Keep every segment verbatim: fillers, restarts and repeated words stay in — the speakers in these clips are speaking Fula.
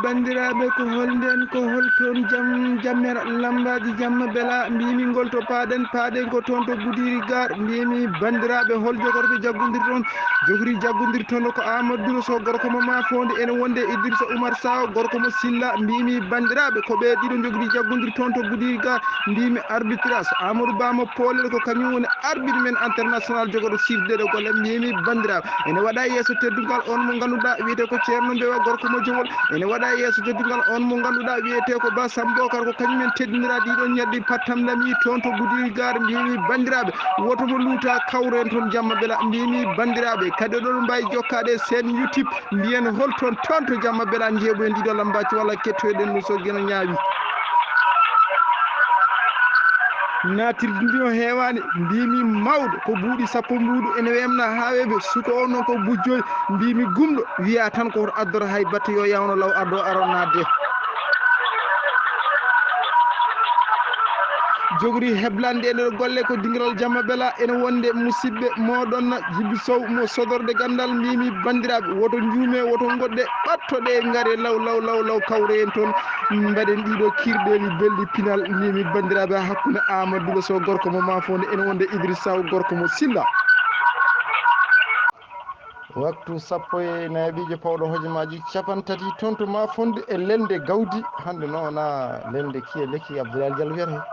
Banndiraaɓe, ko holden, ko hol toon jam, jammere lambaaji jamma bela, mbimi ngol to paaɗen, paaɗen ko toon to Gudiri Gaar, mbimi banndiraaɓe, hol jogorɓe jaggondir toon, jogori jaggondir toon ko Amadou Duro Sow, gorko mo Mafondi, ene wonde Idrissa Oumar Sow, gorko mo Silla, mbimi banndiraaɓe, ko ɓe ɗiɗo jogori jaggondir toon to Gudiri Gaar, mbimi arbitrage, Amadou Ba mo Poolel ko kañum woni arbitre men international jogoɗo sirde ɗo golle, mbimi banndiraaɓe, ene waɗa yeeso teddungal on mo ngannduɗaa wiyete ko Ceerno Mbewa gorko mo Jowol, ene waɗa yeeso teddungal on mo ngannduɗaa wiyete ko Ba Sambokar, ko kañum en teddinira ɗiɗo ñalɗi pattam lami toon to Gudiri Gaar, mbimi banndiraaɓe, woto mo luuta kawren toon jamma bela, mbimi banndiraaɓe, kadi oɗon mbawi jokkaade seen YouTube, mbiyen hol toon, toon to jamma bela, njeeɓoyen ɗiɗo lambaaji walla kettoyɗen no so geno ñaawi. Naatirdi ndi o heewaani, mbimi mawɗo ko buuɗi sappo mbuuɗu ene wemna haa weeɓe, suka o noon ko bujjoy, mbimi gumɗo wiya tan ko woto addoro hay batte yo yawno law addo aro naatde. Jogori heblande e nder golle ko dingiral jamma bela ene wonde musidɓe moɗon Jibi Sow mo sodorde gandal, mbimi banndiraaɓe woto njuume, woto ngodde, ɓattoɗe ngare law law law law kawre en toon. Mbaɗen ɗiɗo kirɗeeli belɗi pinal, mbimi banndiraaɓe, hakkunde Amadou Dula Sow gorko mo Mafonde ene wonde Idrissa Sow gorko mo Silla. Waktu sappo e nayaɓijo pawɗo hojomaaji capantati toon to Mafonde e lelnde gawdi. Hannde noon wonaa lelnde kiye lekki Abdoulaye Diallo wiyata heen.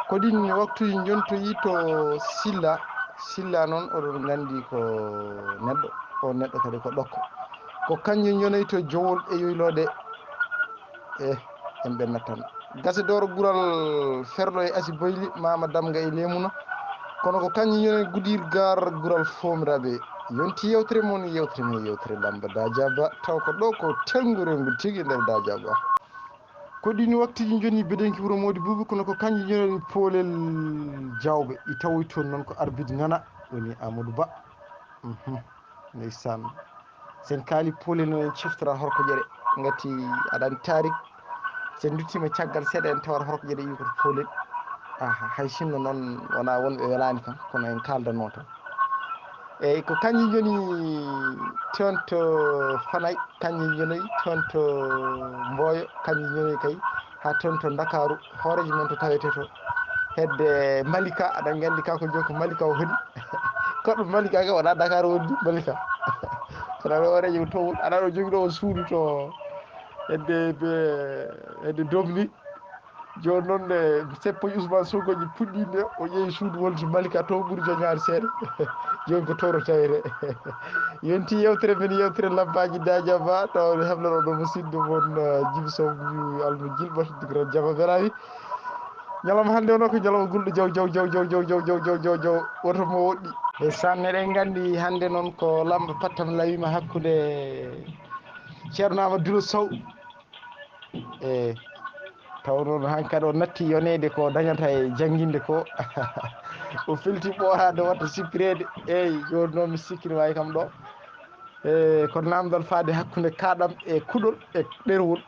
Ko ɗiin waktuuji njontoyi to Silla. Silla noon oɗon nganndi ko neɗɗo, o neɗɗo kadi ko ɗokko. Ko kañum njonoyi to Jowol e Yoyloode. Eh, en ɓe nattan. Gase Dooro Gural Ferlo e Asi Boyli, Mama Damga e Lemuna. Kono ko kañum yoni Gudir Gar Gural Fomraɓe. Yonti yewtere mon, yewtere men, yewtere Lamba Daja Ba. Taw ko ɗo ko tengu rengu tigi nder Daja Ba. Ko ɗin waktiji joni bedenki wuro Modi Bubu, kono ko kanji joni Polel Jawɓe. I tawoy toon noon ko arbitre nana woni Amadou Ba. Mhm. Ndeysaan. Sen kaali Polel noon en ciftora horko jeɗe. Ngati aɗan tarik. Sen duttima caggal seeɗa en tawata horko jeɗe iwi koto Polel. Aha, hay sinno noon wona wonɓe welani kam, kono en kaldanno tan. Eyyi, ko kanji joni toon to Fanay, kanji joni toon to Mboyo, kanji joni kay ha toon to Ndakaaru, hooreejo men to tawete to hedde Malika, aɗa nganndi ka ko jokki Malika o hoɗi. Koɗo Malika ka wona Dakar wonde Malika. Kono hooreejo ko toon, aɗa ɗo jogi ɗo o suudu to hedde be, hedde Dominique. Jooni noon, nde seppo e Ousmane Sonko ji puɗɗi nde, o ƴeewi suudu wonde to Malika, to ɓuri joñaade seeɗa. Jooni ko toro tawete. Yonti yewtere men, yewtere Labbaaji Daja Ba, tawa mi heblano ɗo musidɗo mon, eh, Jibi Sow, mi Almu Jilba, Digra Jaba Berawi. Ñalawma hannde o noon ko ñalawma gulɗo jaw, jaw, jaw, jaw, jaw, jaw, jaw, jaw, jaw, jaw, jaw, woto mo woɗɗi. E sanne ɗen nganndi hannde noon ko lamba pattam lawima hakkunde Ceerno Amadou Dula Sow. E taw noon hankadi o natti yoneede ko dañata e jannginde ko. O felti ɓooraade watta sikkireede. Eyi, jooni noon mi sikkiri wayi kam ɗo. E ko namdal faade hakkunde kaɗam e kuɗol e ɗerwol.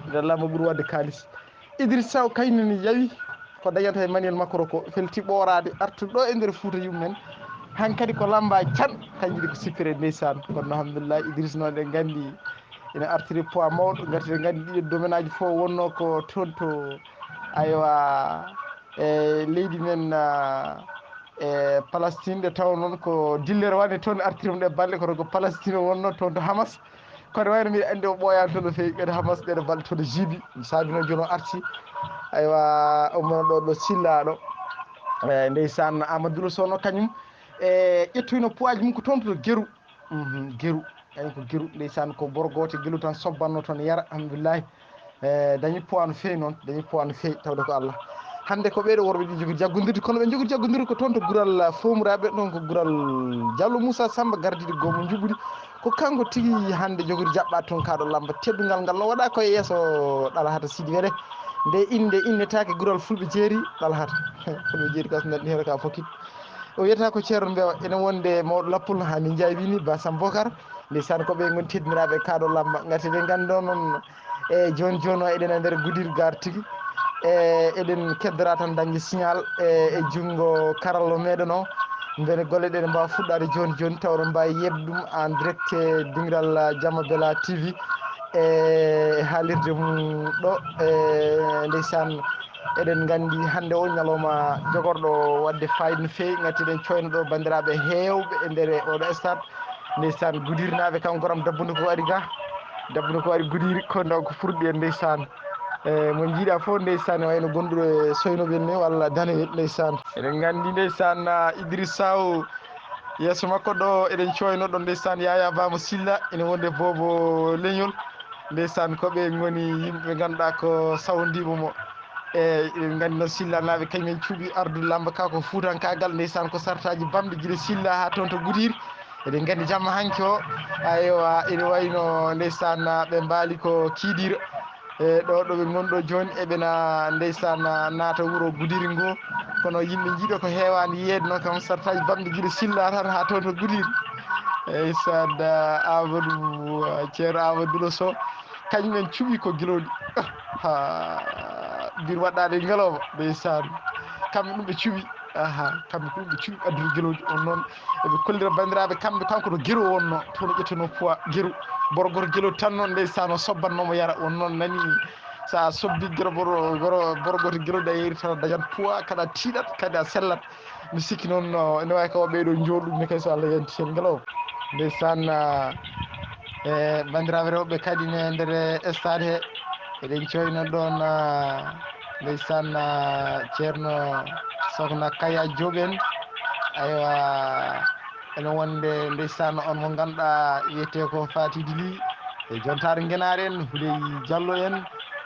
Nde lamba ɓuri waɗde kaalis. Idrissa Sow kañum ne yawi ko dañata e Emmanuel Macron ko felti ɓooraade artude ɗo e nder Fuuta yummen. Hankadi ko lamba can, kañum ne ko sikkere ndeysaan. Kono alhamdulillah, Idrissa noon en nganndi ina artiri poids mawɗo, ngartiri nganndi ɗiɗo domaine aji fof wonno ko toon to, aywa, e leydi men, ah, e Palestine, nde taw noon ko dillere wani toon artiri mo ɗe balɗe, kono ko Palestine o wonno toon to Hamas. Kono wayno mbiɗa anndi o ɓooyaani toon no feewi, ɓeɗe Hamas ɗeɗe balɗe toon e jiibi, mi saabino jooni o arti, aywa, o mona ɗo, ɗo Silla ɗo. E ndeysaan Amadou Dula Sow no kañum e ƴettoyno poids aji mum ko toon to Geru. Mhm, Geru. Eyi, ko Geru, ndeysaan, ko boro gooto Geru tan sobbanno toon yara, alhamdulillahi. E, dañi poids no feewi noon, dañi poids no feewi, tawde ko Allah. Hannde ko ɓeeɗo worɓe ɗi jogori jaggondirde, kono ɓe jogori jaggondirde ko toon to Gural, ah, Fomraaɓe, ɗon ko Gural Diallo Moussa Samba, gardiiɗo goomu njuɓɓudi. Ko kanko tigi hannde jogori jaɓɓaade toon kaaɗo lamba teddungal ngal no waɗa koye yeeso Ɗalhata Sidi Wele. Nde innde innetaake Gural Fulɓe Jeeri Ɗalhata. Fulɓe Jeeri kas nanɗi heen ka fokit. O wiyata ko Ceerno Mbewa, ene wonde mawɗo lappol, haa min njaawi ni, Ba Sam Bokar. Ndeysaan, ko ɓe ngoni teddindiraaɓe kaaɗo lamba. Ngati ɓe nganndo noon, e jooni jooni o eɗen e nder Gudir Gaar tigi. E eɗen keddora tan dañde signal e, e junngo karallo meɗen o. Mbele golle ɗe ne mbaawa fuɗɗaade jooni jooni, tawa ɗon mbaawi yeɓde ɗum en direct e dingiral Jamma Bela T V. E haalirde mum ɗo, e ndeysaan, eɗen nganndi hannde o ñalawma jogorɗo waɗde faayiida no feewi. Ngati eɗen cooyna ɗo banndiraaɓe heewɓe e nder oɗo stade. Ndeysaan, Gudirinaaɓe kam, goram Dabbundo ko ari ga. Dabbundo ko ari Gudiri, ko ndaw ko furɗi en, ndeysaan. E mo njiiɗa fof, ndeysaan, wayno gonduɗo e soynooɓe en ni walla danoyel, ndeysaan. Eɗen nganndi, ndeysaan, ah, Idriss Sow, yeeso makko ɗo, eɗen cooyno ɗo, ndeysaan, Yaya Baba Silla, ene wonde Bobo Leñol. Ndeysaan, ko ɓe ngoni yimɓe ɓe ngannduɗaa ko sawndiiɓe mo. E eɗen nganndi noon, Sillanaaɓe kañumen cuɓi ardude lamba ka ko fuutankaagal, ndeysaan, ko sartaaji bamɗi gila Silla haa toon to Gudiri. Eɗen nganndi jamma hanki o, aywa, ene wayno, ndeysaan, ɓe mbaali ko kiidiira. E ɗo, ɗo ɓe ngoni ɗo jooni, eɓena, ndeysaan, naata wuro Gudiri ngo. Kono yimɓe njiiɗo ko heewaani yeeyde noon, kam sartaaji bamɗi gila Silla tan haa toon to Gudiri. Ndeysaan, Amadou, Ceerno Amadou Lo Sow, kañum en cuɓi ko gilooɗi. Ha, mbir waɗɗaade e ngelooba, ndeysaan. Kamɓe ɗum ɓe cuɓi. Aha, kamɓe ɗum ɓe cuɓi addude gilooɗi. On noon, eɓe kollira banndiraaɓe, kamɓe, kanko to Gero wonno, to no ƴettuno poids Gero. Boro goto gilooɗi tan noon, ndeysaan, o sobbatnoomo yara. On noon nani, so a sobbi gero boro, goro, boro goto gilooɗi, a yeeri tan a dañat poids, kadi a tiiɗat, kadi a sellat. Mi sikki noon, no, ene waawi ko ɓeyɗo njooɗude ne kay, so Allah yanti heen ngelooba. Ndeysaan, ah, e banndiraaɓe rewɓe kadi ne nder stade he, eɗen cooyna ɗoon, ah, ndeysaan, ah, Ceerno Sokna Kaya Joob en. Aywa, ene wonde ndeysaan on mo ngannduɗaa wiyetee ko Fatidi Ly, e jontaare Ngenaar en, Huley Jallo en,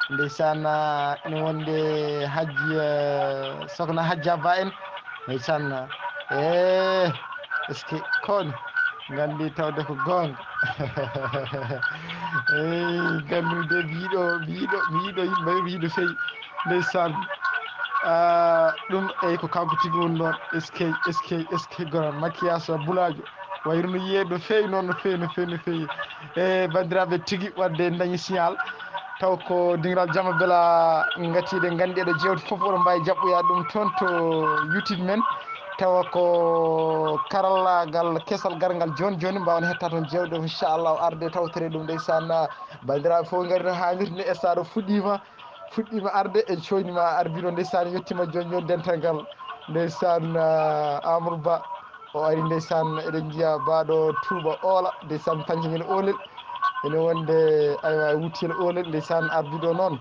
ndeysaan, ah, ene wonde Hajji, eh, Sokna Hajja Ba en, ndeysaan, eh, est-ce que kono nganndi tawde ko goonga? Eyi, nganndu de, mbiɗo, mbiɗo, mbiɗo yimɓe, mbiɗo feyi, ndeysaan. Ah, ɗum, eyi, ko kanko tigi woni ɗoon. Est-ce que, est-ce que, est-ce que, gono maquillage o bulaajo. Wayru no yiyee no feewi noon, no feewi, no feewi, no feewi. E banndiraaɓe, tigi waɗde en dañi signal. Taw ko dingiral jamma bela ngati eɗen nganndi eɗo jeewte fof oɗo mbaawi jaɓɓoya ɗum toon to YouTube men. Tawa ko karallaagal kesal garngal jooni jooni, mbaawen hetta toon jeewde, inchallah, arde tawtore ɗum. Ndeysaan, banndiraaɓe fof ngari no haanirde, nde stade o fuɗɗiima. Fuɗɗiima arde, en cooyniima arbitre o, ndeysaan, yettiima jooni jooni dental ngal. Ndeysaan, ah, Amadou Ba, o ari, ndeysaan, eɗen njiya Ba ɗo tuuɓa oola, ndeysaan, pañca ngel oolel. Ene wonde, aywa, wuttiyel oolel, ndeysaan, arbitre o noon.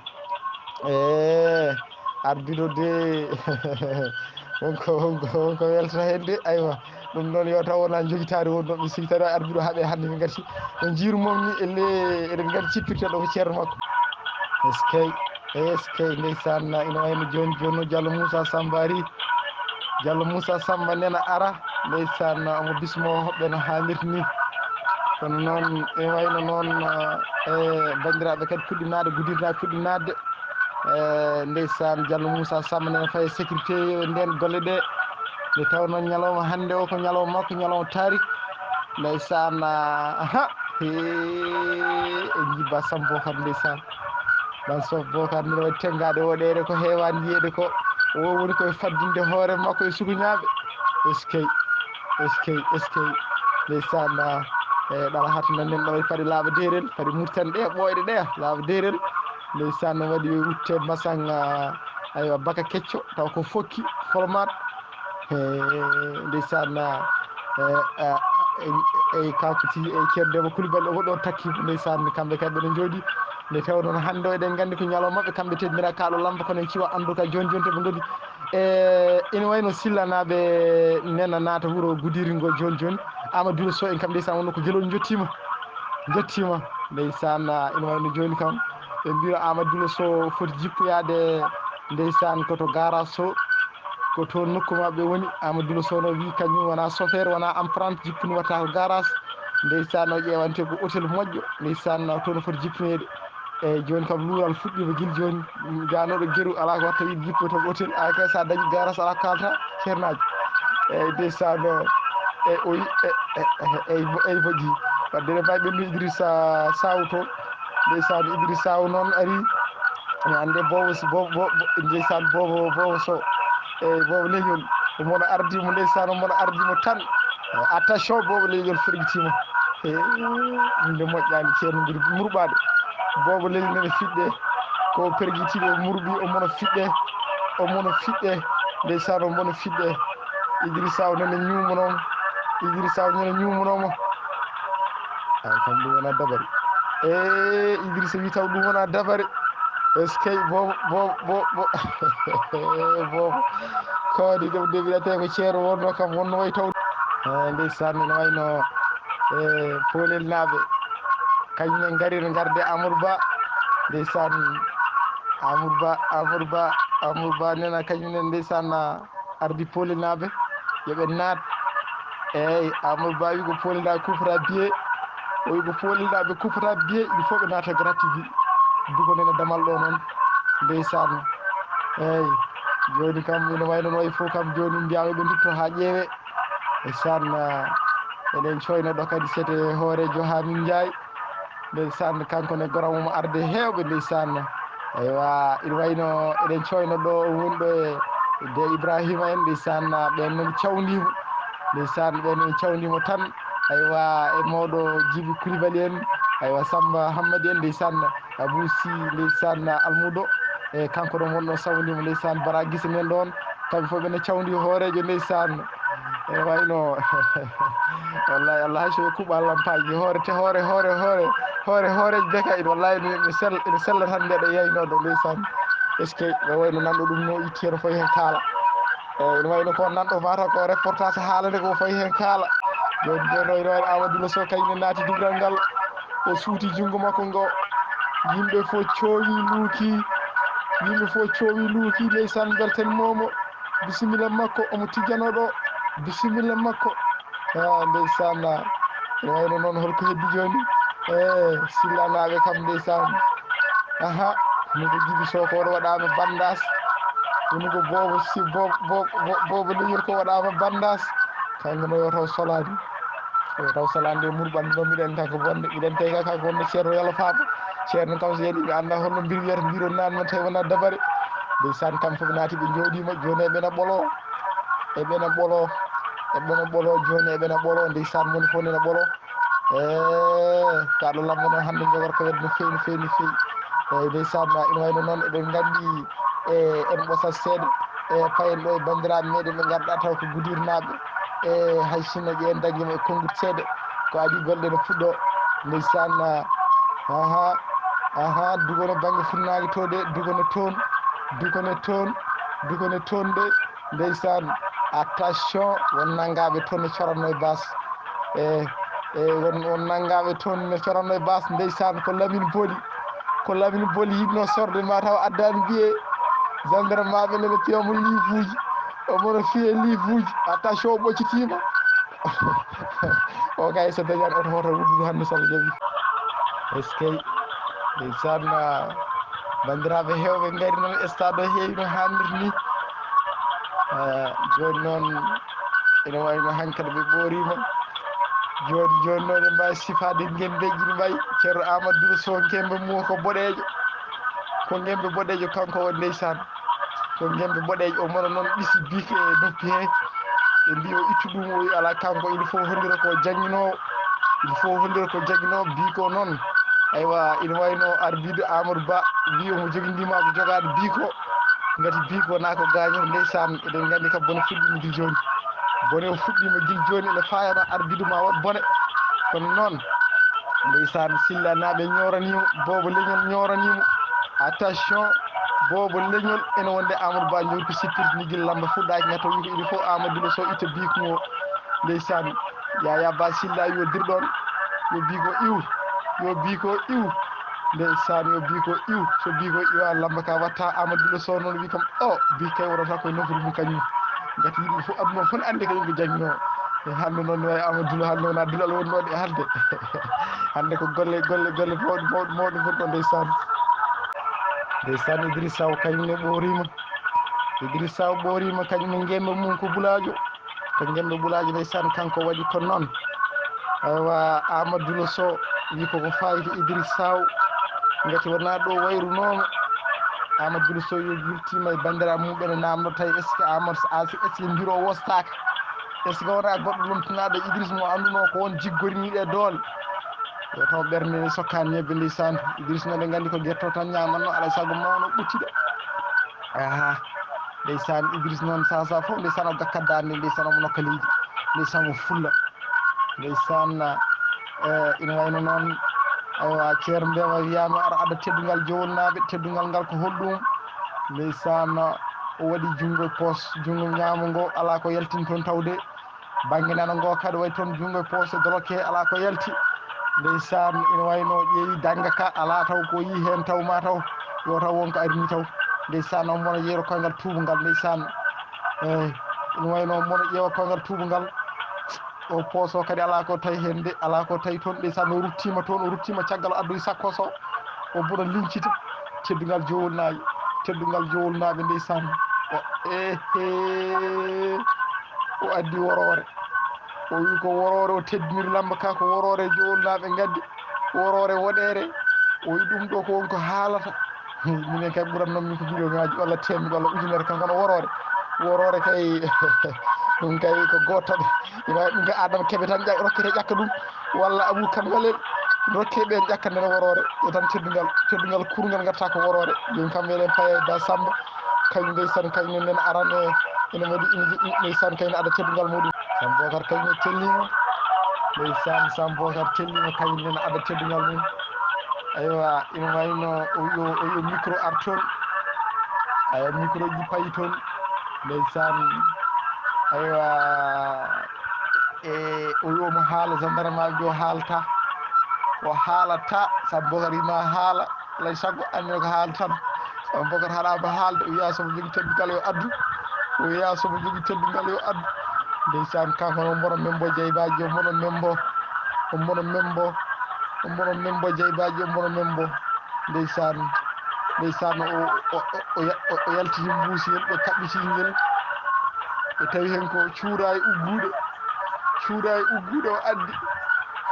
Eh, arbitre o de, wonko, wonko, wonko welta heen de, aywa. Ɗum noon yo taw wonaa njogitaari wonno, mi sikki tan arbitre o haaɓe hannde, min ngarti. No njiiru mom ni, elle eɗen nganndi cippirte ɗo ko ceerno makko. Eskey, eskey, ndeysaan, ina wayno jooni jooni o Jallo Moussa Samba ari. Jallo Moussa Samba nena ara, ndeysaan, omo bismo hoɓɓe no haanirta ni. Kono noon, ene wayno noon, eh, banndiraaɓe kadi puɗɗi naatde, Gudirnaaɓe puɗɗi naatde. Eh, ndeysaan, Jallo Moussa Samba nena faye sécurité yo ndeen golle ɗe. Nde tawnoo ñalawma hannde o ko ñalawma makko, ñalawma tarik. Ndeysaan, aha, he, en njibba Sam Bokar, ndeysaan. Ɗan Sof Bokar nde waɗi tenngaade woɗeede ko heewaani yiyeede ko. O woni koye faddinde hoore makko e sukuñaaɓe. Eskey, eskey, eskey. Ndeysaan, e ɗala hata nannen ɗo waɗi paɗe laaɓa deerel, paɗe Murtani ɗe, ɓooyɗe ɗe, laaɓa deerel. Ndeysaan, no waɗi wutte masan, ah, aywa, baka kecco, taw ko fokki, format. Eh, ndeysaan, eh, eh, eh, eh, kanko ti, eh, Ceerno Demba Coulibaly, o ɗo takki, ndeysaan, kamɓe kadi ɓeɗo njooɗi. Nde taw noon hannde o eɗen nganndi ko ñalawma maɓɓe, kamɓe teddinira kaalo lamba, kono en ciwa anndu ka jooni jooni to ɓe ngoni. Eh, ina wayno Sillanaaɓe nena naata wuro Gudiri ngo jooni jooni. Amadou Dioula Sow en kam, ndeysaan, wonno ko Gelol njottiima. Njottiima, ndeysaan, ina wayno jooni kam. Ɓe mbiya Amadou Dioula Sow foti jippoyaade, ndeysaan, ko to garage Sow. Ko toon nokku maɓɓe woni. Amadou Dioula Sow no wiyi kañum wonaa chauffeur, wonaa emprunté, jippini watta ko garage. Ndeysaan, o ƴeewante ko hôtel moƴƴo. Ndeysaan, toon o foti jippineede. Eeyi, jooni kam luural fuɗɗiima gila jooni. Jaanooɗo geru alaa ko watta yiɗi jippo to hôtel. Aa kay, so a dañi garage alaa ko kaalta, ceernaajo. Eeyi, ndeysaan, o, e, o yi, e, e, e, eyi, mo-, eyi, moƴƴi. Wadde eɗen mbaawi ɓennude Idrissa Sow to. Ndeysaan, Idrissa Sow noon ari. Ene annde boobo, si boobo, boobo, ndeysaan, boobo, boobo Sow. Eeyi, boobo leñol. Omo no ardi mo, ndeysaan, omo no ardi mo tan. Attention, boobo leñol fergitii mo. He, ɗum de moƴƴaani, ceerno mbir murɓaade. Boobo leñol nene fiɗɗe. Ko pergitiiɗo murɓi, o mono fiɗɗe. O mono fiɗɗe. Ndeysaan, o mono fiɗɗe. Idrissa o nene ñuumonooma. Idrissa o nene ñuumonooma. Ay, kam ɗum wonaa dabare. E, Idrissa wi taw ɗum wonaa dabare. Eskey, boobo, boobo, boobo, boobo. Kawadi ɗum de wiɗate ko ceero wonno kam wonno way taw. E, ndeysaan, ene wayno, e, Poolel naaɓe. Kañum en ngari no ngarde Amadou Ba. Ndeysaan, Amadou Ba, Amadou Ba, Amadou Ba nena kañum en ndeysaan, ardi Poolel naaɓe. Yo ɓe naat. Eey, Amadou Ba wi ko Poolel naaɓe kuppata biye. O wi ko Poolel naaɓe kuppata biye, il faut ɓe naata Grand T V. Duko nena damal ɗo noon. Ndeysaan. Eey, jooni kam ina wayno no wayi fof kam jooni mbiyaama ɓe ndutto haa ƴeewe. Ndeysaan, ah, eɗen coyno ɗo kadi sete hooreejo Hamin Njaay. Ndeysaan, kanko ne goram omo arde heewɓe ndeysaan. Aywa, ina wayno eɗen coyno ɗo wonɗo e de Ibrahima en ndeysaan, ɓeen noon cawndiimo. Ndeysaan, ɓeen noon cawndiimo tan. Aywa, e mawɗo Jibi Kulibali en. Aywa, Samba Hammadi en ndeysaan, Abou Sy ndeysaan, Almudo. E kanko ɗon wonno sawndiimo ndeysaan, Bara Gise men ɗon. Kamɓe fof ɓe ne cawndi hooreejo ndeysaan. E wayno. Wallahi Allah hay so ɓe kuɓɓa lampaaji hoore te hoore, hoore, hoore, hoore, hooreejo de kay, wallahi ne, ne sell-, ne sella tan nde ɗo yaynoɗo ndeysaan. Est-ce que ɓe wayno nanɗo ɗum no itti heen fof heen kaala. E ene wayno ko nanɗo mataw ko reportage haalande ko fof heen kaala. Jooni, jooni, jooni, jooni Amadou Lo Sow kañum ne naati dugral ngal. O suuti junngo makko ngo. Yimɓe fof coowi luuki. Yimɓe fof coowi luuki ndeysaan mbelten moomo. Bisimilla makko, omo tijjano ɗo. Bisimilla makko. Ah, ndeysaan. Ene wayno noon holko heddi jooni? Eh, Silla naaɓe kam ndeysaan. Aha, woni ko Jibi Sow ko waɗaama bandaas. Woni ko boobo si boobo, boobo, boobo leñol ko waɗaama bandaas. Kanko no yo taw solaani. Yo taw solaani de murɓanɗe ɗo miɗen tan ko bonde. Miɗen tawi ka kanko wonno ceerno yalla faama. Ceerno kam so yani mi annda holno mbir wiyata mbiron naan man tawi wonaa dabare. Ndeysaan kam fof naati ɓe njooɗiima jooni eɓe na ɓolo. Eɓe na ɓolo. Eɓe na ɓolo jooni eɓe na ɓolo ndeysaan moni fof nena ɓolo. Eh, kaɗo lambo noon hannde jogor ko wedde no feewi, no feewi, no feewi. Eyyi, ndeysaan, ina wayno noon eɗen nganndi, eh, en ɓosat seeɗa, eh, payen ɗo e banndiraaɓe meɗen ɓe ngarɗa taw ko Gudirnaaɓe. Eh, hay sinno ƴeen dañde mo e konnguɗi seeɗa, ko adii golle no puɗɗo. Ndeysaan, aha, aha, dugono bannge funnaange to de, dugono toon, dugono toon, dugono toon de. Ndeysaan, attention, won nanngaaɓe toon no coranno e baas. E, e won, won nanngaaɓe toon no coranno e baas. Ndeysaan, ko Lamine Boli. Ko Lamine Boli yiɗno sorde, ma taw addaani biye. Gendarmaaɓe nene piya mo liifuuji. Omo no fiye liifuuji. Attention, o ɓoccitiima. O kay so dañaani oto hoto wuddude hannde so Allah jaɓi. Eskey. Ndeysaan, banndiraaɓe heewɓe ngari noon e stade o heewi no haanirta ni. Eh, jooni noon, ene wayno hankadi ɓe ɓooriima. Jooni, jooni noon, en mbaawi sifaade ngemmbeeji ɗi mbayi. Ceerno Amadou Duro Sow, ngemmbe mum ko boɗeejo. Ko ngemmbe boɗeejo, kanko o, ndeysaan. Ko ngemmbe boɗeejo, o mona noon ɗisi biik e noppi he. Ɓe mbiyi o ittu ɗum, o wi alaa, kanko il faut hollira ko jannginoowo. Il faut hollira ko jannginoowo, biik o noon. Aywa, ina wayno arbitre Amadou Ba, wi omo jogindima ko jogaade biik o. Ngati biik o wonaa ko gaaño, ndeysaan, eɗen nganndi kam bone fuɗɗiima gila jooni. Bone o fuɗɗiima gila jooni, ene faayana arbitre ma waɗ bone. Kono noon, ndeysaan, Silla naaɓe ñooraniima, boobo leñol ñooraniima. Attention, boobo leñol ene wonde Amadou Ba njoor ko sippirtini gila lamba fuɗɗaaki, ngati o wi ko il faut Amadou Dilo Sow itta biik mo. Ndeysaan, Yaya Ba Silla yo dirɗon, yo biik o iw, yo biik o iw. Ndeysaan, yo biik o iw, so biik o iwa lamba ka watta Amadou Dilo Sow noon wi kam, o, biik kay wonata koye nofuru mum kañum. Ngati yimɓe fof, aduna fof ne anndi ko yimɓe jannginoo. E hannde noon, ne wayi Amadou Dilo, hannde wonaa dilal wonnooɗo e hannde. Hannde ko golle, golle, golle mawɗe, mawɗe, mawɗe ngonɗo ndeysaan. Ndeysaan, Idrissa Sow kañum ne ɓooriima. Idrissa Sow ɓooriima, kañum ne ngemmbe mum ko bulaajo. Ko ngemmbe bulaajo ndeysaan, kanko waɗi ko noon. Aywa, Amadou Dilo Sow wi ko ko fayti Idrissa Sow. Ngati wonaa ɗo wayrunooma. Amadou Dilo Sow yo yurtiima e banndiraaɓe mum ɓe ne naamno tawi est-ce que Amadou, est-ce que mbiro o wostaaka? Est-ce que wonaa goɗɗo lomtinaaɗo Idrissa mo anndunoo ko won jiggoriniiɗo e doole? Yo taw ɓernde nde sokkaani ñebbe, ndeysaan. Idriss noon, en nganndi ko gerto tan ñaamatno, alaa e sago mawno ɓuttiɗo. Aha, ndeysaan, Idriss noon, saha saha fof, ndeysaan, o gakkat daande, ndeysaan, omo nokka leydi, ndeysaan, mo fulla. Ndeysaan, eh, ina wayno noon, aywa, Ceerno Mbeewa wiyaama, ara adda teddungal Jowolnaaɓe, teddungal ngal ko holɗum? Ndeysaan, o waɗi junngo e poos, junngo ñaamo ngo, alaa ko yaltini toon tawde. Bannge nano ngo kadi, wayi toon junngo e poos e doloke, alaa ko yalti. Ndeysaan, ina wayno ƴeewi dannga ka, alaa taw ko yii heen taw ma taw, yo taw won ko arini taw. Ndeysaan, omo wona yeero koyngal tuubungal, ndeysaan. Eey, ina wayno omo wona ƴeewa koyngal tuubungal. O poos o kadi alaa ko tawi heen de, alaa ko tawi toon, ndeysaan, o ruttiima toon, o ruttiima caggal, o addoyi sakkos o, o bona lincita. Teddungal Jowolnaaɓe, teddungal Jowolnaaɓe, ndeysaan. O, ehe, o addi woroore. O wi ko woroore, o teddiniri lamba ka, ko woroore Jowolnaaɓe ngaddi, woroore woɗeere. O wi ɗum ɗo ko won ko haalata. Minen kay ɓuratnoo min ko million ŋaaji walla teemedde walla ujunere, kanko no woroore. Woroore kay, ɗum kay ko gooto tan. Ina waɗi ɗum kay Adama Kebe tan ƴa-, rokkete ƴakka ɗum, walla Abou Kan Walel, rokke ɓeen ƴakka nden woroore. Yo tan teddungal, teddungal kurungal ngatta ko woroore. Jooni kam meɗen paye Da Samba, kañum ndeysaan, kañum nen aran e, ene waɗi, ene, ndeysaan, kañum adda teddungal muɗum. Sam Bokar kañum ne tellima. Ndeysaan, Sam Bokar tellima, kañum nen adda teddungal mum. Aywa, ina wayno o yo, o yo micro ar toon. Aywa, micro ji payi toon. Ndeysaan, aywa, e o yo mo haala, gendarme aɓe o haalta. O haalata, Sam Bokar ima haala. Alay sago, anndi ko haali tan. Sam Bokar haɗaama haalde, o wiya somo jogii teddungal yo addu. O wiya somo jogii teddungal yo addu. Ndeysaan, kanko noon mbono membo Jeybaaji, o mbono membo, o mbono membo, o mbono membo Jeybaaji, o mbono membo. Ndeysaan, ndeysaan, o, o, o, o ya-, o, o yaltiti mbuusi heen, ɓe kaɓɓiti ngel. Ɓe tawi heen ko cuuraay ugguuɗe. Cuuraay ugguuɗe o addi.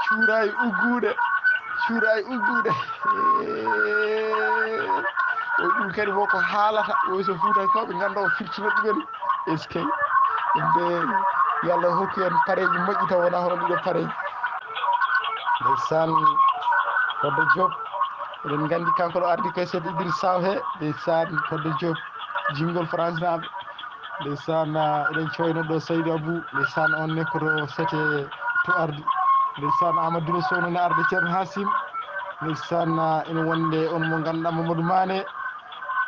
Cuuraay ugguuɗe. Cuuraay ugguuɗe. O ɗum kadi wo ko haalata. O so Fuutankooɓe ngannda o firtina ɗumen. Eskey. Ɗum de, yo Allah hokku en pareeji moƴƴi taw wonaa hono ɗiɗo pareeji. Ndeysaan, Koddo Diop. Eɗen nganndi kanko ɗo ardi koye set Idriss Saw he. Ndeysaan, Koddo Diop. Jinngol Faransinaaɓe. Ndeysaan, ah, eɗen cooyno ɗo Saydou Abou. Ndeysaan, on ne koto sete to ardi. Ndeysaan, Amadou Diouf Sow noon ne arde Ceerno Hasim. Ndeysaan, ah, ene wonde on mo ngannduɗaa Mamadou Mané.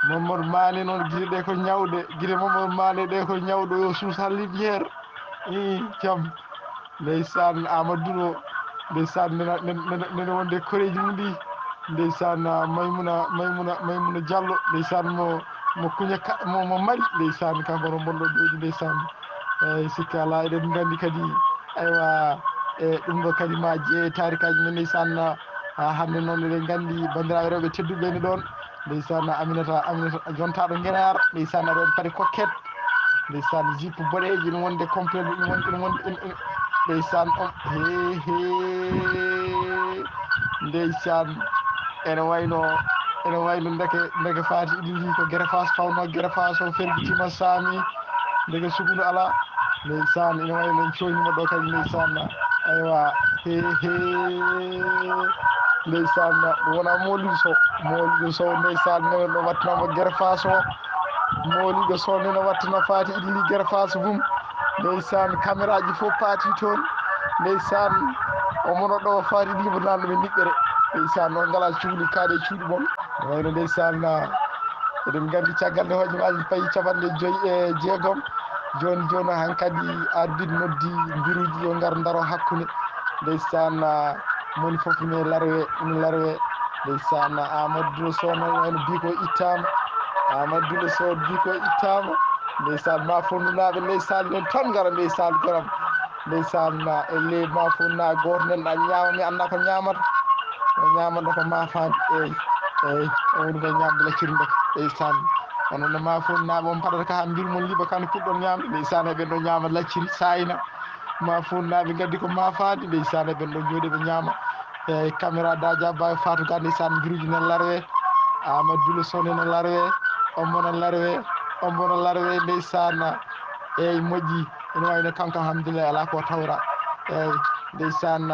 Mamadou Mané noon gite ɗe ko ñawɗe. Gite Mamadou Mané ɗe ko ñawɗe, yo suus ha lumière. Ii, jam. Ndeysaan, Amadou Diouf. Ndeysaan, nena, nena, nena, nena wonde koreeji mum ɗi. Ndeysaan, ah, Maymuna, Maymuna, Maymuna Diallo. Ndeysaan, mo, mo kuña ka-, mo, mo mari. Ndeysaan, kanko no bonɗo jooɗi, ndeysaan. Eey, sikki alaa, eɗen nganndi kadi, aywa, e ɗum ɗo kadi ma jeye taarikaaji men, ndeysaan, ah, hannde noon eɗen nganndi banndiraaɓe rewɓe tedduɓe ne ɗoon. Ndeysaan, Aminata, Aminata jontaaɗo Ngenaar, ndeysaan, aɗa waɗi paɗe coquette. Ndeysaan, jupe boɗeejo, ina wonde complet, ina wonde, ina wonde, ina, ina, ndeysaan, on, he, he. Ndeysaan, ene wayno, ene wayno ndeke, ndeke Faati Idi ndi ko Gere Faas fawno, Gere Faas o fergitima saami, ndeke sukundu alaa. Ndeysaan, ina wayno en cooñima ɗo kadi, ndeysaan, aywa, he, he. Ndeysaan, ɗum wona Mawlidu Sow, Mawlidu Sow, ndeysaan, nene ɗo wattanama Gere Faas o. Mawlidu Sow nene wattana Faati Idi ndi Gere Faas mum. Ndeysaan, caméra ji fof paati toon. Ndeysaan, o mono ɗo Faati Idi ndi mo nanɗo ɓe niɓɓere. Ndeysaan, on ngala cuuɗi kaaɗe cuuɗi mon. Wayno ndeysaan, eɗen nganndi caggal nde hojomaaji payi capanɗe joyi e jeegom. Jooni, jooni hankadi arbitre noddi mbiruuji yo ngar ndaro hakkunde. Ndeysaan, moni fof ne larwe, ne larwe. Ndeysaan, Amadou Diouf Sow noon wayno bii ko ittaama. Amadou Diouf Sow bii ko ittaama. Ndeysaan, ma fonndu naaɓe, ndeysaan, nen tan ngara, ndeysaan, garam. Ndeysaan, e le ma fonndu naaɓe gooto nen ɗa ñaama, mi annda ko ñaamata. O ñaamata ko ma faandi, eey, eey, o woni ko ñaamde lacciri nde, ndeysaan. Onon ne ma fonndu naaɓe on paɗata ka haa mbir mon liɓa kan puɗɗon ñaamde, ndeysaan, eɓen ɗo ñaama lacciri, saayna. Ma fonndu naaɓe ngaddi ko ma faandi, ndeysaan, eɓen ɗo jooɗi ɓe ñaama. Eey, caméra Daja Ba Fatou Ga, ndeysaan, mbiruuji ne larwe. Amadou Diouf Sow ne larwe, ombo ne larwe, ombo ne larwe, ndeysaan. Eey, moƴƴi, ene wayno kanko, alhamdulillah, alaa ko tawra. Eey, ndeysaan,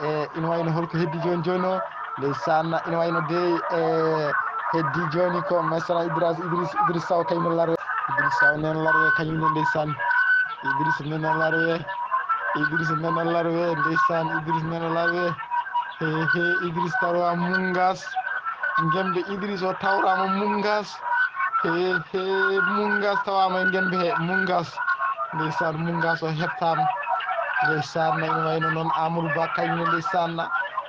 E ina wayno holko heddi jooni jooni o? Ndeysaan, ina wayno de, e heddi jooni ko masalan Idris, Idris, Idris Sow kañum ne larwe. Idris Sow nen larwe kañum ne ndeysaan. Idris nen larwe. Idris nen larwe ndeysaan. Idris nen larwe. He he, Idris tawa mungas. Ngembe Idris o tawrama mungas. He he, mungas tawama e ngembe he mungas. Ndeysaan, mungas o heɓtama. Ndeysaan, ina wayno noon Amadou Ba kañum ne ndeysaan.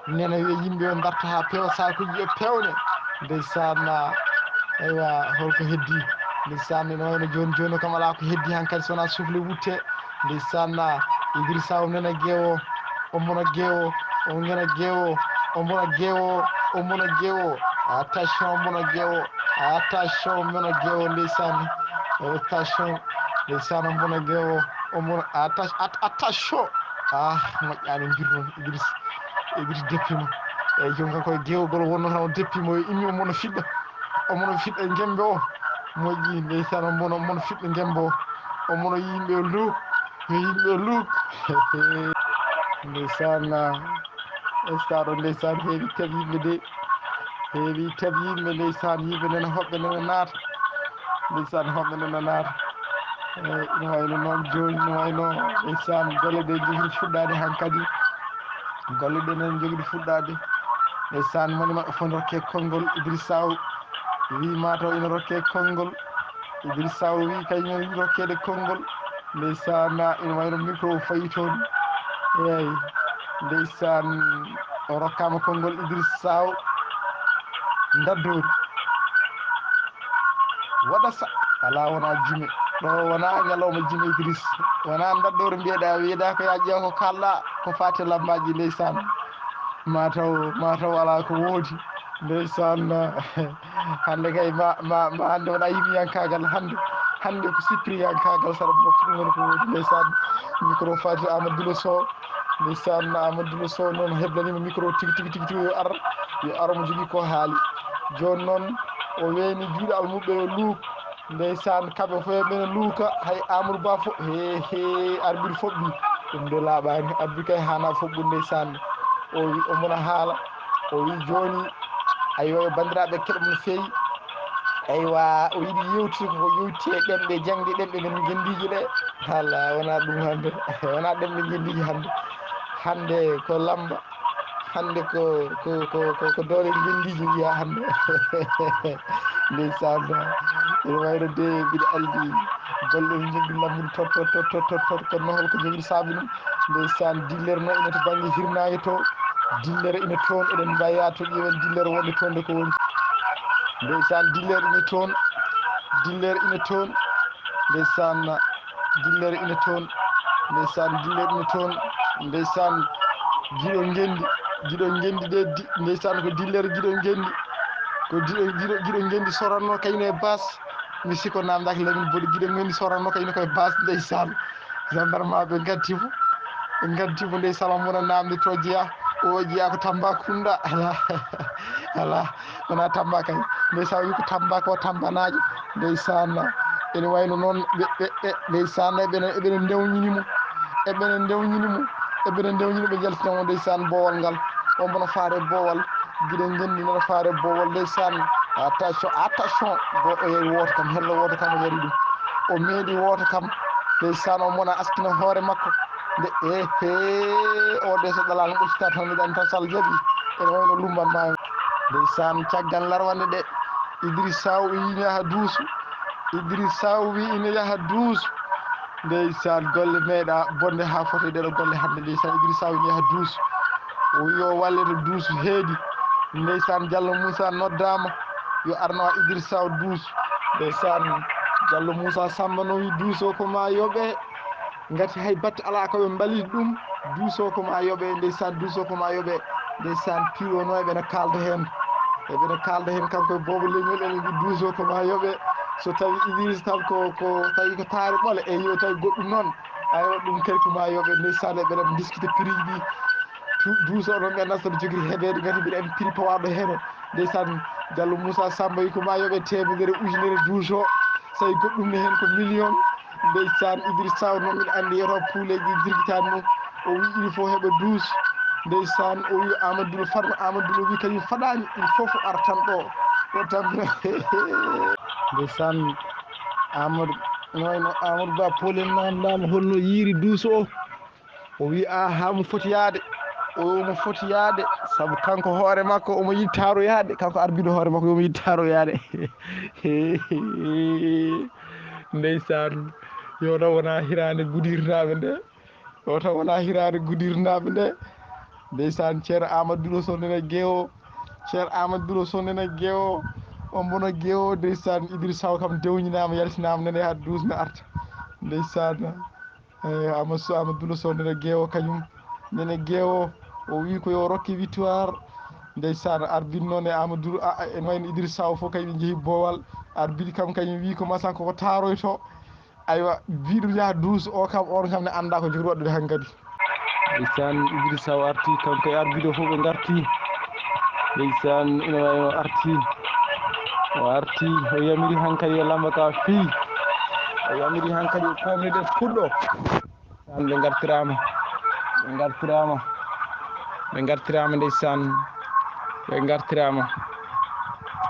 Nena wiya yimɓe o darta ha pewa sakuji e pewne. Ndeysaan, eywa, holko heddi? Ndeysaan, ina wayno jooni jooni o kam ala ko heddi hankadi sona souffle wutte. Ndeysaan, Idrissa o nena gewo, o mona gewo, o nena gewo, o mona gewo, o mona gewo. Attention, o mona gewo. Attention, o mona gewo ndeysaan. Attention, ndeysaan, o mona gewo, o mona atta- at- attention. Ah, moƴƴani mbir noon Idriss. Idriss deppima. Eyyi, jooni kanko e gewgol wonno tan o deppima, o immi omo no fiɗɗa. Omo no fiɗɗa ngembe o. Moƴƴi ndeysaan, omo no, omo no fiɗɗa ngembe o. Omo no yimɓe o Luuk. Yo yimɓe o Luuk. Ndeysaan, stade o ndeysaan heewi tawi yimɓe de. Heewi tawi yimɓe ndeysaan, yimɓe nana hoɓɓe nana naata. Ndeysaan, hoɓɓe nana naata. Eyyi, ina wayno noon jooni, ina wayno ndeysaan golle ɗe jogiri fuɗɗaade hankadi. Golle ɗe nana jogiri fuɗɗaade. Ndeysaan, moni maɓɓe fof ne rokke konngol. Idrissa Sow wi mataw ina rokke konngol. Idrissa Sow wi kañum ina rokkeede konngol. Ndeysaan, ina wayno micro o fayi toon. Eyyi, ndeysaan, o rokkama konngol Idrissa Sow. Ndaddoori. Waɗa sa- ala wona jime. Ɗo wona ñalawma jime Idriss. Wona ndaddoori mbiyeɗa, wiyeɗa ko ya ƴeew ko kalɗa, ko fati lambaaji ndeysaan. Mataw, mataw ala ko woodi. Ndeysaan, hannde kay ma, ma, ma hannde wona yimiyankagal hannde. Hannde ko sippriyankagal saɗa moftude woni ko woodi ndeysaan. Micro fati Amadou Dilo Sow. Ndeysaan, Amadou Dilo Sow noon heblanima micro tigi, tigi, tigi, tigi, yo ar, yo ar omo jogii ko haali. Jooni noon o weeni juuɗe almuɓɓe yo luuk. Ndeysaan, kamɓe fof eɓene luuka, hay Amadou Ba fof, he, he, arbitre foɓɓi. Ɗum de laaɓaani, arbitre kay haana foɓɓude ndeysaan. O wi, omo na haala, o wi jooni, aywa, yo banndiraaɓe keɗ mum feewi. Aywa, o yiɗi yewtude ko yewti e ɗemɗe, jaŋde ɗemɗe men ngenndiiji ɗe. Hala, wona ɗum hannde, wona ɗemɗe ngenndiiji hannde. Hannde ko lamba, hannde ko, ko, ko, ko, ko doole ngenndiiji wiya hannde. Ndeysaan, ene wayno de mbiɗa anndi golle ɗe jogii lammude tot, tot, tot, tot, tot, tot, kono noon holko jogii saabi ɗum? Ndeysaan, dillere noon ina to bannge hirnaange to, dillere ina toon, eɗen mbayaa to ƴeewen dillere wonde toon nde ko woni. Ndeysaan, dillere ina toon, dillere ina toon, ndeysaan, dillere ina toon, ndeysaan, dillere ina toon, ndeysaan, giɗo ngenndi, giɗo ngenndi de, di-, ndeysaan, ko dillere giɗo ngenndi, ko giɗo, giɗo, giɗo ngenndi soranno kayno e bas, mi sikko namdaki Lamin Bodi, giɗo ngenndi soranno kayno koye bas, ndeysaan, gendarme ɓe ngaddi mo, ɓe ngaddi mo, ndeysaan, omo wona namde to jeya, o jeya ko Tambacounda, ala, ala. Wona Tamba kay. Ndeysaan, wi ko Tamba ko Tambanaajo. Ndeysaan, ene wayno noon ɓe, ɓe, ɓe, ndeysaan, eɓene, eɓene ndewñini mo. Eɓene ndewñini mo. Eɓene ndewñini ɓe njaltina mo, ndeysaan, boowal ngal. Ombo no faare boowal. Giɗo ngenndi no faare boowal, ndeysaan. Attention, attention. Go-, o yeewi wooto kam, hello wooto kam o yari ɗum. O meeɗi wooto kam. Ndeysaan, o mona askina hoore makko. Nde, ehe, o de so ɗalaano ɓoccita tan, miɗen tan sal jaɓi. Ene wayno lumban ma. Ndeysaan, caggal larwande ɗe, Idrissa Sow wi ina yaha duusu. Idrissa Sow wi ina yaha duusu. Ndeysaan, golle meeɗa bonde haa foti ɗeɗo golle hannde. Ndeysaan, Idrissa Sow ina yaha duusu. O wi o walle to duusu heedi. Ndeysaan, Diallo Moussa noddaama. Yo arno a Idrissa Sow duusu. Ndeysaan, Diallo Moussa Samba no wi duuso ko ma yoɓe. Ngati hay batte alaa ko ɓe mbalii ɗum, duuso ko ma yoɓe, ndeysaan, duuso ko ma yoɓe, ndeysaan, piiwono eɓe no kaalda heen. Eɓe no kaalda heen, kanko e boobo leñol, ene mbi duuso ko ma yoɓe. So tawi Idriss tan ko, ko tawi ko taare ɓole, e yo tawi goɗɗum noon, aywa, ɗum kadi ko ma yoɓe, ndeysaan, eɓe no diskita prix ɗi. Tu-, duuso noon ɓe nasta no jogiri heɓeede, ngati mbiɗa anndi prix pawaɗo heen o. Ndeysaan, Diallo Moussa Samba wi ko ma yoɓe teemedere, ujunere duuso. So tawi goɗɗum ne heen ko million. Ndeysaan, Idrissa Sow noon, min anndi yeto puuleeji jirgitaani mum. O wi il faut heɓa duuso. Ndeysaan, o wi Amadou Dullo farno, Amadou Dullo wi kañum faɗaani, il faut o artan ɗo. O tan. Ndeysaan, Amadou, no wayno Amadou Ba Polel namdaama holno yiiri duuso o. O wi, "Aa, haa mo foti yaade." O wi, "Mo foti yaade, sabu kanko hoore makko omo yiɗi taaroyaade, kanko arbiɗo hoore makko omo yiɗi taaroyaade." Ndeysaan, yo taw wonaa hiraande Gudirnaaɓe nde. O taw wonaa hiraande Gudirnaaɓe nde. Ndeysaan, Ceerno Amadou Dullo Sow nena geewo. Ceerno Amadou Dullo Sow nena geewo. O mbona geewo, ndeysaan, Idrissa Sow kam dewñinaama, yaltinaama, nene haa duus na arta. Ndeysaan, eh, Amadou Sow, Amadou Dullo Sow nena geewo kañum. Nene geewo, o wi ko yo rokke victoire. Ndeysaan, arbitre noon e Amadou, a, a, ene wayno Idrissa Sow fof kañum njehi boowal. Arbitre kam kañum wi ko masan koko taaroyto. Aywa, biɗum yaha duus o kam, on kam ne annda ko jogori waɗude hankadi. Ndeysaan, Idrissa o arti, kanko e arbiɗo fof ɓe ngarti. Ndeysaan, ina wayi o arti. O arti, o yamiri hankadi e lamba ka fii. O yamiri hankadi o koomre ɗe fuɗɗo. Ndeysaan, ɓe ngartiraama. Ɓe ngartiraama. Ɓe ngartiraama, ndeysaan. Ɓe ngartiraama.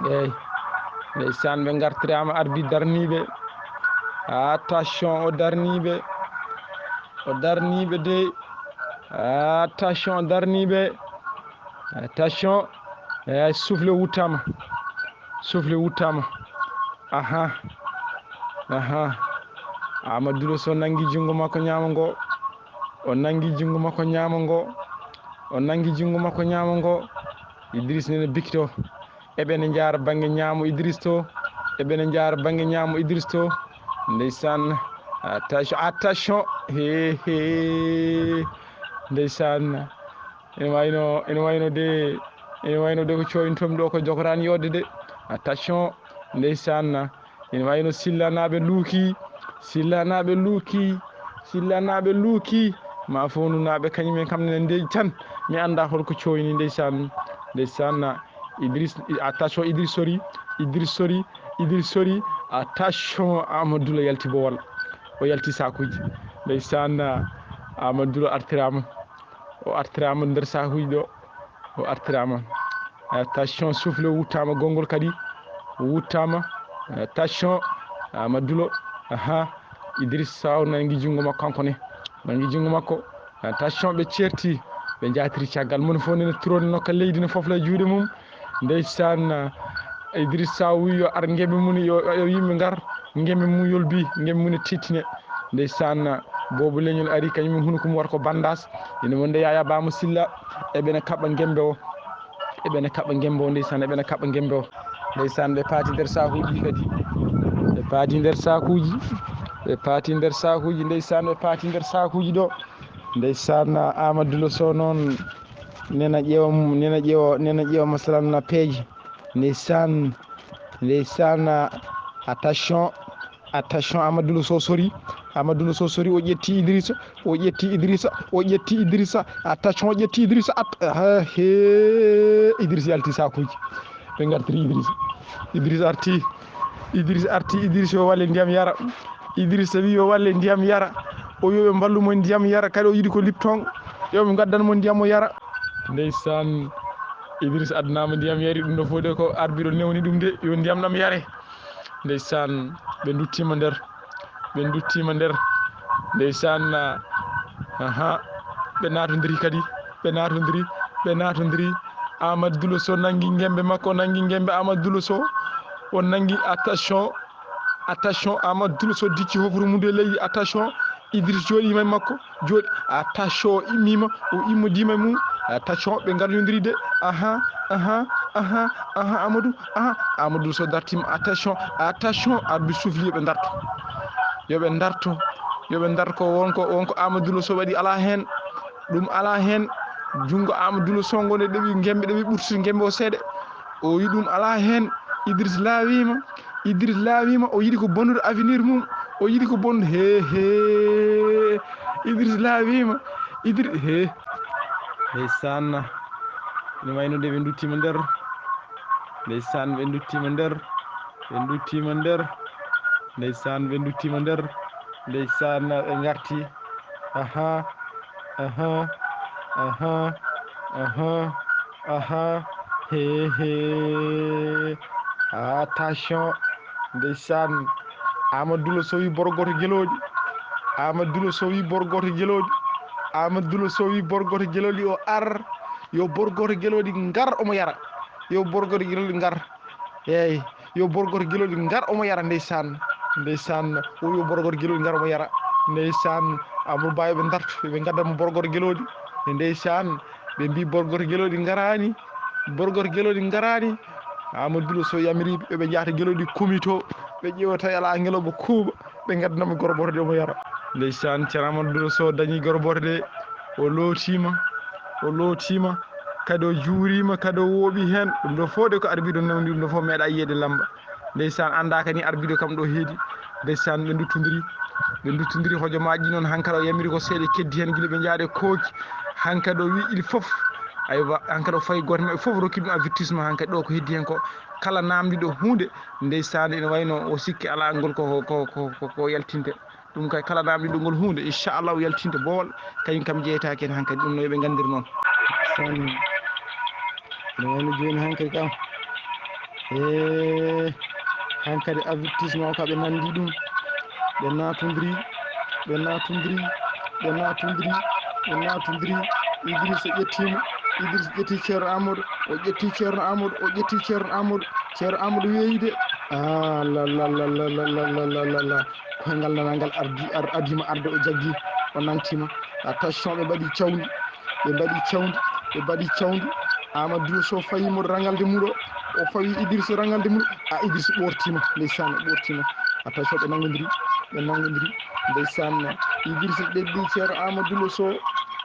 Eey. Ndeysaan, ɓe ngartiraama, arbitre darniiɓe. Attention, o darniiɓe. O darniiɓe de. Attention, o darniiɓe. Attention. Eey, soufflet wuttaama. Soufflet wuttaama. Aha. Aha. Amadou Dullo Sow nanngi junngo makko ñaamo ngo. O nanngi junngo makko ñaamo ngo. O nanngi junngo makko ñaamo ngo. Idriss nene bikito. Eɓe ne njaara bannge ñaamo Idriss to. Eɓe ne njaara bannge ñaamo Idriss to. Ndeysaan. Attention, attention. He, he. Ndeysaan. Ene wayno, ene wayno de, ene wayno de ko coyntomi ɗo ko jogoraani yodde de. Attention, ndeysaan. Ene wayno Sillanaaɓe luuki, Sillanaaɓe luuki, Sillanaaɓe luuki. Ma Fowndunnaaɓe kañum en kam ne ndey tan. Mi annda holko coyni, ndeysaan. Ndeysaan, Idriss, attention, Idriss sori, Idriss sori, Idriss sori. Attention, Amadou Dullo yalti bowal. O yalti sakuuji. Ndeysaan, Amadou Dullo artiraama. O artiraama nder sakuuji ɗo. O artiraama. Attention, soufflet wuttaama, gonngol kadi wuttaama. Attention, Amadou Dullo. Aha, Idriss Sow nanngi junngo makko kanko ne. Nanngi junngo makko. Attention, ɓe ceerti, ɓe njaatiri caggal. Moni fof nene turoni nokka leydi ne fofla juuɗe mum. Ndeysaan, Idriss Sow wi yo ar ngembe mum, yo, yo yimɓe ngar, ngembe mum yolbi, ngembe mum tittine. Ndeysaan, boobu leñol ari, kañum hunuko mum wata ko bandas. Ene wonde Yaya Bamo Silla, eɓe ne kaɓɓa ngembe o. Eɓe ne kaɓɓa ngembe o, ndeysaan, eɓe ne kaɓɓa ngembe o. Ndeysaan, ɓe paati nder sakuuji kadi. Ɓe paati nder sakuuji. Ɓe paati nder sakuuji, ndeysaan, ɓe paati nder sakuuji ɗo. Ndeysaan, Amadou Dullo Sow noon, nena ƴeewa, nena ƴeewa, nena ƴeewa masalan na peeje. Ndeysaan, ndeysaan, attention, attention, Amadou Dullo Sow sori, Amadou Dullo Sow sori, o ƴetti Idrissa, o ƴetti Idrissa, o ƴetti Idrissa, attention, o ƴetti Idrissa, at-, ah, he, Idrissa yalti sakuuji. Ɓe ngartiri Idrissa. Idrissa arti, Idrissa arti, Idrissa yo walle ndiyam yara. Idrissa wi yo walle ndiyam yara. O yo ɓe mballu mo ndiyam yara, kadi o yiɗi ko Lipton. Yo ɓe ngaddan mo ndiyam o yara. Ndeysaan, Idrissa addanaama ndiyam yari, ɗum ɗo fof de ko arbiɗo newni ɗum de, yo ndiyam ɗam yare. Ndeysaan, ɓe nduttiima nder, ɓe nduttiima nder. Ndeysaan, aha, ɓe naatondiri kadi, ɓe naatondiri, ɓe naatondiri. Amadou Dullo Sow nanngi ngembe makko, nanngi ngembe Amadou Dullo Sow. O nanngi, attention, attention, Amadou Dullo Sow dicci hofru mum e leydi, attention, Idriss jooɗiima e makko, jooɗi, attention, o immiima, o immodiima e mum, attention, ɓe ngarlondiri de, aha, aha, aha, aha, Amadou, aha, Amadou Dullo Sow dartiima, attention, attention, arbitre souffle, yo ɓe ndarto, yo ɓe ndarto, yo ɓe ndarto, ko wonko, wonko Amadou Dullo Sow waɗi alaa heen, ɗum alaa heen, junngo Amadou Dullo Sow ngo ne ɗaɓi ngembe, ɗaɓi ɓurtude ngembe o seeɗa, o wi ɗum alaa heen, Idriss laawiima, Idriss laawiima, o yiɗi ko bonnude avenir mum, o yiɗi ko bonnude, he, he, Idriss laawiima, Idriss, he. Ndeysaan, ene wayno de ɓe nduttiima nder, ndeysaan, ɓe nduttiima nder, ɓe nduttiima nder, ndeysaan, ɓe nduttiima nder, ndeysaan, ɓe ngarti, aha, aha, aha. Aha, aha, he, he. Attention, ndeysaan. Amadou Dulo sowi borgoto gelooɗi. Amadou Dulo sowi borgoto gelooɗi. Amadou Dulo sowi borgoto gelooɗi o ar. Yo borgoto gelooɗi ngar omo yara. Yo borgoto gelooɗi ngar. Eeyi, yo borgoto gelooɗi ngar omo yara, ndeysaan. Ndeysaan, o yo borgoto gelooɗi ngar omo yara. Ndeysaan, Amadou Ba, yo ɓe ndartu, yo ɓe ngaddan mo borgoto gelooɗi. Ndeysaan, ɓe mbii borgoto gelooɗi ngaraani, borgoto gelooɗi ngaraani. Amadou Dulo so yamiriiɓe, yo ɓe njahata gelooɗi kumito, ɓe ƴeewa tawi alaa ngelooba kuuɓa, ɓe ngaddan mo gorgoto de omo yara. Ndeysaan, Ceerno Amadou Dulo so dañii gorgoto de, o lootiima, o lootiima, kadi o juuriima, kadi o wooɓi heen. Ɗum ɗo fof de ko arbitre o newndi, ɗum ɗo fof meeɗa yiyeede lamba. Ndeysaan, anndaaka ni arbitre o kam ɗo heedi. Ndeysaan, ɓe nduttondiri, ɓe nduttondiri hojomaaji noon, hankadi o yamiri ko seeɗa keddi heen gila ɓe njaade kooki. Hankadi o wi il fof, aywa, hankadi o fayi gooto maɓɓe fof rokki ɗum avertissement. Hankadi ɗo ko heddi heen ko kala naamndiɗo huunde, ndeysaan, ene wayno o sikki alaa ngol ko, ko, ko, ko, ko yaltinte. Ɗum kay kala naamndiɗo ngol huunde, inchallah o yaltinte boowal, kañum kam jeyetaake heen hankadi, ɗum no yo ɓe nganndir noon. Saan, ene wayno jooni hankadi kam. E hankadi avertissement ka ɓe nanndi ɗum. Ɓe naatondiri, ɓe naatondiri, ɓe naatondiri, ɓe naatondiri. Idrissa ƴettiima, Idrissa ƴetti Ceerno Amadou, o ƴetti Ceerno Amadou, o ƴetti Ceerno Amadou, Ceerno Amadou weeyi de. Ah, la, la, la. Koyngal nanal ngal ardi, ar-, adii mo arde, o jaggi, o nangti mo. Attention, ɓe mbaɗi cawndi, ɓe mbaɗi cawndi, ɓe mbaɗi cawndi. Amadou Diouf Sow fayi mo rangalde mum ɗo, o fawi Idrissa rangalde mum. A, Idrissa ɓoorti mo, ndeysaan, o ɓoorti mo. Attention, ɓe nanngondiri, ɓe nanngondiri. Ndeysaan, Idrissa ɗeɗɗi Ceerno Amadou Diouf Sow,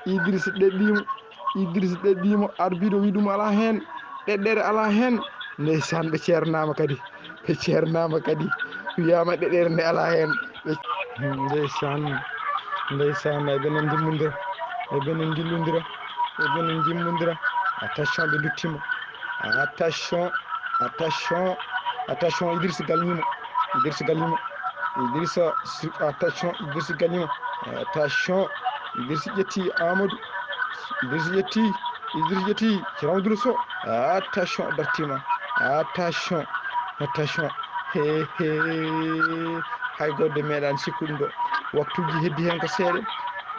Idrissa ɗeɗɗi mo. Idrissa ɗeɗɗi mo, arbitre o wi ɗum alaa heen, ɗeɗɗere alaa heen. Ndeysaan, ɓe ceernaama kadi, ɓe ceernaama kadi, wiyaama ɗeɗɗere nde alaa heen. Ɓe, ndeysaan, ndeysaan, eɓe no ndimmondira, eɓe no ndillondira, eɓe no ndimmondira. Attention, ɓe nduttiima. Attention, attention, attention, Idrissa galñiima, Idrissa galñiima. Idrissa, si-, attention, Idrissa gagnima. Attention, Idrissa ƴetti Amadou. Idrissa ƴetti, Idrissa ƴetti, Ceerno Amadou Sow. Attention, dartima. Attention, attention. He, he. Hay goɗɗo meeɗaani sikkude ɗum ɗo. Waktuuji heddi heen ko seeɗa.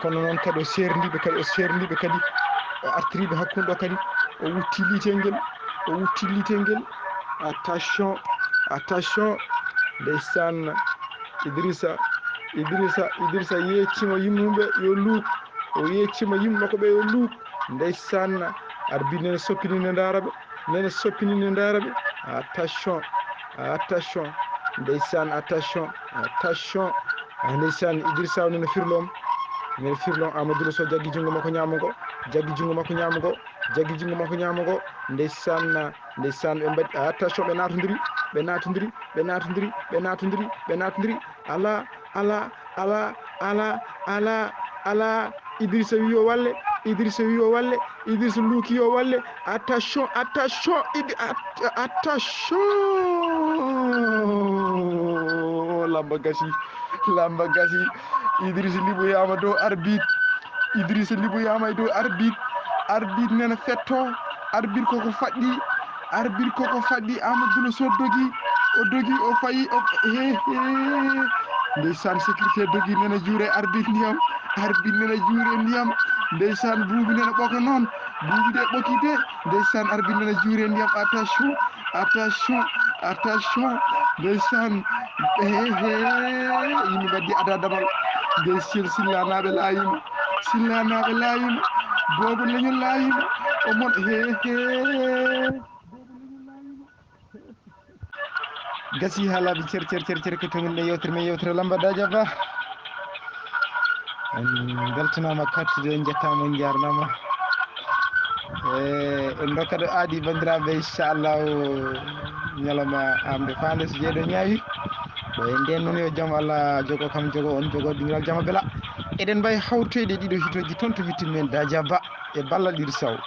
Kono noon kadi o seerndiiɓe kadi, o seerndiiɓe kadi. O artiriiɓe hakkunde ɗo kadi. O wutti liitengel, o wutti liitengel. Attention, attention. Ndeysaan, Idrissa, Idrissa, Idrissa yeccima yimɓe mum ɓe yo luuk. O yeccima yimɓe makko ɓe yo luuk. Ndeysaan, arbitre nene soppini ne ndaara ɓe. Nene soppini ne ndaara ɓe. Attention, attention. Ndeysaan, attention, attention. Ah, ndeysaan, Idrissa Sow nene firloom. Nene firloom, Amadou Sow jaggi junngo makko ñaamo ngo. Jaggi junngo makko ñaamo ngo. Jaggi junngo makko ñaamo ngo. Ndeysaan, ndeysaan, ɓe mbaɗi, attention, ɓe naatondiri, ɓe naatondiri, ɓe naatondiri, ɓe naatondiri, ɓe naatondiri. Alaa, alaa, alaa, alaa, alaa, alaa. Idrissa wi o walle, Idrissa wi o walle, Idrissa luuki o walle. Attention, attention, Idi-, at-, attention. Lamba gasi, lamba gasi. Idrissa liɓoyaama dow arbitre. Idrissa liɓoyaama e dow arbitre. Arbitre nena fetto. Arbitre koko faɗɗi. Arbitre koko faɗɗi. Amadou Diouf Sow dogi. O dogi, o fayi, o, he, he. Ndeysaan, sécurité dogi, nena juure arbitre ndiyam. Arbitre nena juure ndiyam. Ndeysaan, buubi nena ɓoka noon. Buubi ɗe ɓoki de. Ndeysaan, arbitre nena juure ndiyam. Attention, attention, attention. Ndeysaan, he, he. Yimɓe mbaɗi ada damal. Ndeysaan, Silla naaɓe laayima. Silla naaɓe laayima. Boobo leñol laayima. O mon, he, he. Gasi haalaaɓe cer, cer, cer, cer, ko tomin ɗo yewtere men, yewtere Lamba Daja Ba. En mbeltanaama kattude, en njettaama, en njaarnaama. E, en ndokka ɗo aadi banndiraaɓe, inchallahu, ñalawma aamde faande so jeeɗo ñaawi. Ko e ndeen noon yo jam Allah jogo kam, jogo on, jogo dingiral jama bela. Eɗen mbawi hawtoyde ɗiɗo hitooji toon to wittin men Daja Ba e ballal ɗiɗo saw.